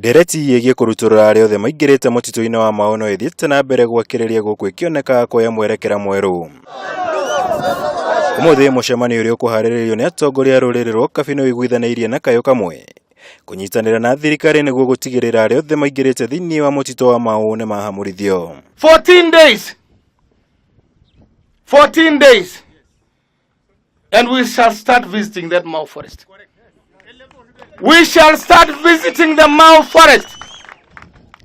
Ndereti ĩgiĩ kũrutũrũra arĩa othe maingĩrĩte mũtitũ-inĩ wa Mau no ĩthiĩte na mbere gwakĩrĩria gũkũ ĩkĩoneka kuoya mwerekera mwerũ. Ũmũthĩ mũcemanio ũrĩa ũkũharĩrĩrio nĩ atongoria a rũrĩrĩ rwa Kabi nĩ ũiguithanĩirie na kayũ kamwe kũnyitanĩra na thirikari nĩguo gũtigĩrĩra arĩa othe maingĩrĩte thĩinĩ wa mũtitũ wa Mau nĩ mahamũrithio. 14 days. 14 days. And we shall start visiting that Mau forest. We shall start visiting the Mau forest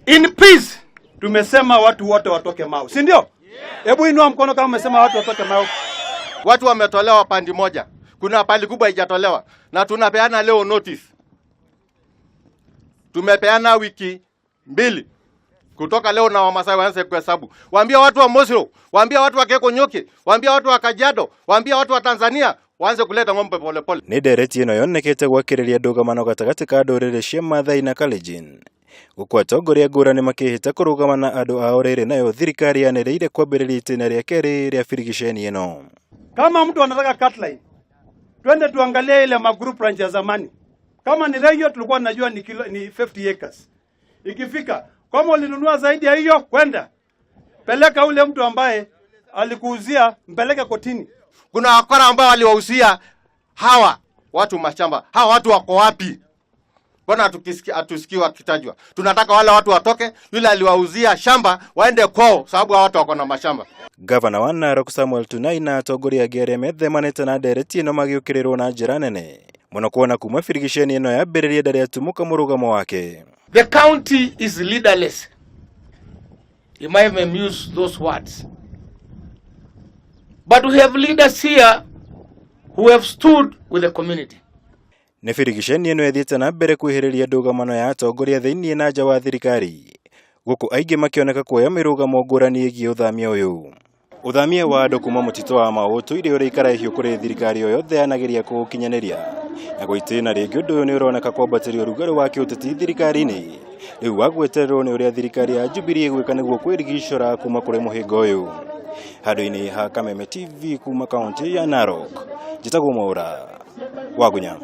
in peace. Tumesema watu wote watoke Mau, si ndio? Hebu inua mkono kama umesema watu watoke Mau. Watu wametolewa pande moja, kuna pali kubwa haijatolewa, na tunapeana leo notice. Tumepeana wiki 2 kutoka leo, na Wamasai waanze kuhesabu. Waambie watu wa Mosiro, waambie watu wa Keekonyokie, waambie watu wa Kajiado, waambie watu wa Tanzania waanze kuleta ng'ombe pole pole. Nĩ ndereti ĩno yonekete gwakĩrĩria ndũgamano gatagatĩ ka ndũrĩrĩ cia Maathai na Kalenjin, gũkũ atongoria ngũrani makĩhĩta kũrũgama na andũ ao rĩrĩ nayo thirikari yanĩrĩire kwambĩrĩria itĩna rĩa kerĩ rĩa birigiceni ĩno. Kama mtu anataka cutline, twende tuangalie ile magroup ranch ya zamani. Kama ni Regio tulikuwa tunajua ni kilo, ni 50 acres. Ikifika kama ulinunua zaidi ya hiyo, kwenda peleka ule mtu ambaye alikuuzia, mpeleke kotini. Kuna wakora ambao waliwauzia hawa watu mashamba. Hawa watu wako wapi? Mbona hatusikii wakitajwa? Tunataka wale watu watoke, yule aliwauzia shamba waende kwao, sababu hawa watu wako na mashamba. Gavana wa Narok Samuel Tunai na atongoria angĩ arĩa methemanĩte na ndereti ĩno magĩũkĩrĩrwo na njĩra nene mũno kuona kuma birigiceni ĩno yambĩrĩria ndarĩ atumũka mũrũgamo wake. The county is leaderless. You might have used those words. But we have leaders here who have stood with the community. Nĩ birigiceni ĩno ĩthiĩte na mbere kwĩhĩrĩria ndũgamano ya atongoria thĩinĩ na nja wa thirikari, gũkũ aingĩ makĩoneka kuoya mĩrũgamo ngũrani ĩgiĩ ũthamia ũyũ. Ũthamia wa andũ kuma mũtitũ wa Mau ũtũire ũrĩ ikara ihiũ kũrĩ thirikari o yothe yanageria kũũkinyanĩria, na gwa itĩna rĩngĩ ũndũ ũyũ nĩ ũroneka kwambatĩria ũrugarĩ wa kĩũteti thirikari-inĩ. Rĩu wa gwetererwo nĩ ũrĩa thirikari ya Jubilee ĩgwĩka nĩguo kwĩrigicũra kuma kũrĩ mũhĩnga ũyũ. Handũ-inĩ ha Kameme TV kuma kaunti ya Narok, njĩtagwo Mwaũra Wagunya.